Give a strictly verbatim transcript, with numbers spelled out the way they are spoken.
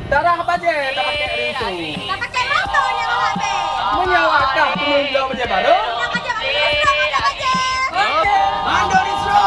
Darah bajèe tapakèk rinso. Tapakèk moto nyang habéh. Meunyoe akah teumeung bloe bajèe barô. Nyang bajèe barô, bajèe, bajèe. Mandor Distro.